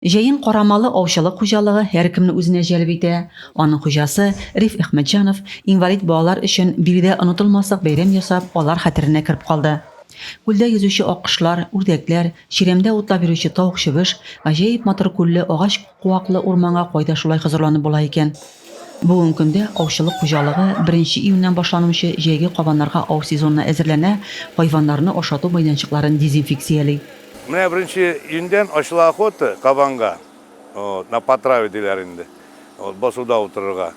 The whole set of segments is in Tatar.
Җәен Карамалы аучылык хуҗалыгы һәркемне үзенә җәлеп итә. Аның хуҗасы Риф Әхмәтҗанов инвалид балалар өчен биредә онытылмаслык бәйрәм ясап, алар хәтеренә кереп калды. Күлдә йөзүче аккошлар, үрдәкләр, чирәмдә утлап йөрүче тавык-чебеш, гаҗәеп матур күлле агач-куаклы урманга кайда шулай хозурланып була икән? Бүгенге көндә аучылык хуҗалыгы беренче июньнән башланучы җәйге кабаннарга ау сезонына әзерләнә, хайваннарны ашату мәйданчыкларын дезинфекцияли. Менә беренче июньдән ачыла охота кабанга, вот, на потраве диләр инде, вот, басуда утырырга,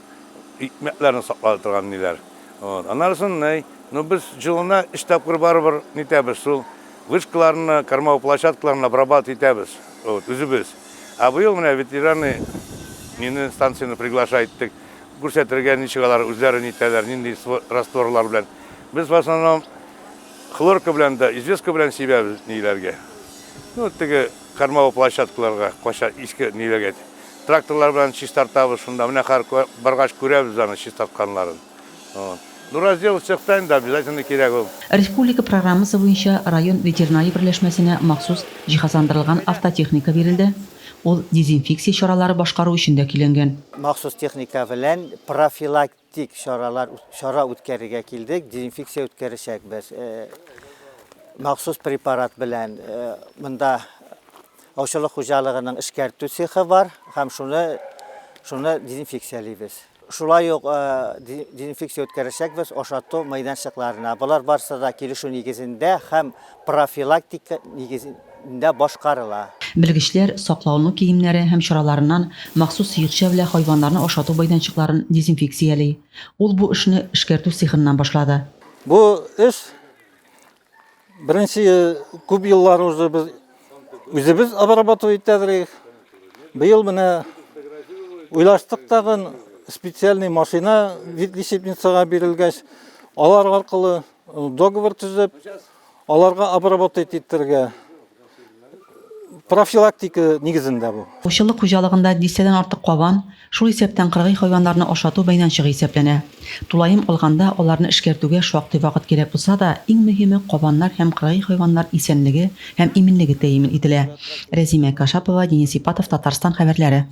икмәкләрне саклап торган ниләр. Вот. Аннары соң, ней, ну без җылына өч тапкыр барыбер нитәбез, шул вышкаларны, кормовой площадкаларны обрабатывать итәбез, вот, үзебез. Ә быел менә ветеринарный мине станцияне приглашать иттек, күрсәтергә, ничек алар үзләре нитәләр, нинди растворлар белән. Без в основном Хлорка белән дә, известка белән сибәбез ниләргә. Ну, теге кормовой площадкаларга, кача иске ниләргә. Тракторлар белән чистартабыз шунда. Менә хәзер баргач күрәбез аны чистартканнарын. Вот. Ну, раздел цехта инде обязательно кирәк ул. Республика программасы буенча район ветеринария берләшмәсенә махсус җиһазландырылган автотехника бирелде. Ул дезинфекция чаралары башкару өчен дә көйләнгән. Махсус техника белән профилактик Тик чаралар, чара үткәрергә килдек, дезинфекция үткәрәчәкбез. Махсус препарат белән монда аучылык хуҗалыгының эшкәртү цехы бар һәм шуны шуны дезинфекциялибез. Шулай ук дезинфекция үткәрәчәкбез ашату мәйданчыкларына. Болар барысы да килешү нигезендә һәм профилактика нигезендә башкарыла. Белгечләр саклауну киемнәре һәм чараларыннан махсус сыекча белән хайваннарны ашату мәйданчыкларын дезинфекцияли. Ул бу эшне эшкәртү цехыннан башлады. Бу эш беренче күп еллар узды без үзебез обрабатывать итәдер. Быел менә уйлаштык тагын специальный машина ветлечебницага бирелгәч, алар аркылы договор төзеп, аларга обработать иттерергә. Профилактика нигезендә бу. Аучылык хуҗалыгында дистәдән артык кабан, шул исәптән кыргый хайваннарны ашату мәйданчыгы исәпләнә. Тулаем алганда, аларны эшкәртүгә шактый вакыт кирәк булса да, иң мөһиме, кабаннар һәм кыргый хайваннар исәнлеге һәм иминлеге тәэмин ителә. Рәзимә Кашапова, Денис Ипатов, Татарстан хәбәрләре.